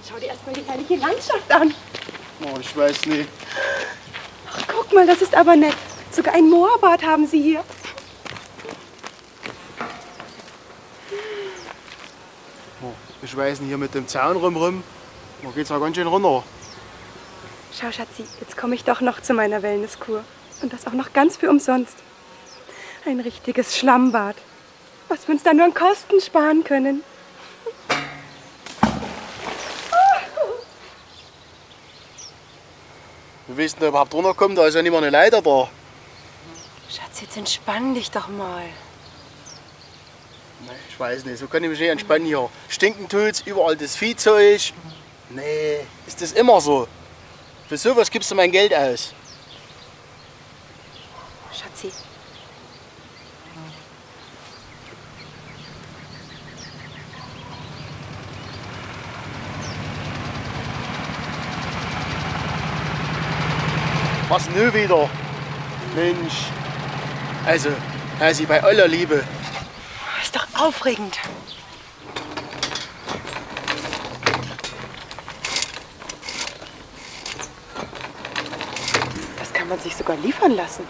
Schau dir erstmal die herrliche Landschaft an. Oh, ich weiß nicht. Ach, guck mal, das ist aber nett. Sogar ein Moorbad haben sie hier. Oh, ich weiß nicht, hier mit dem Zaun rum, da geht's ja ganz schön runter. Schau, Schatzi, jetzt komme ich doch noch zu meiner Wellnesskur. Und das auch noch ganz für umsonst. Ein richtiges Schlammbad. Was wir uns da nur an Kosten sparen können. Wie willst du denn da überhaupt runterkommen? Da ist ja nicht mal eine Leiter da. Schatz, jetzt entspann dich doch mal. Nee, ich weiß nicht, so kann ich mich nicht entspannen hier. Stinken tut's, überall das Viehzeug. Nee, ist das immer so? Für sowas gibst du mein Geld aus. Schatzi. Was denn nun wieder? Mensch. Also, Hasi, bei aller Liebe. Ist doch aufregend. Das kann man sich sogar liefern lassen.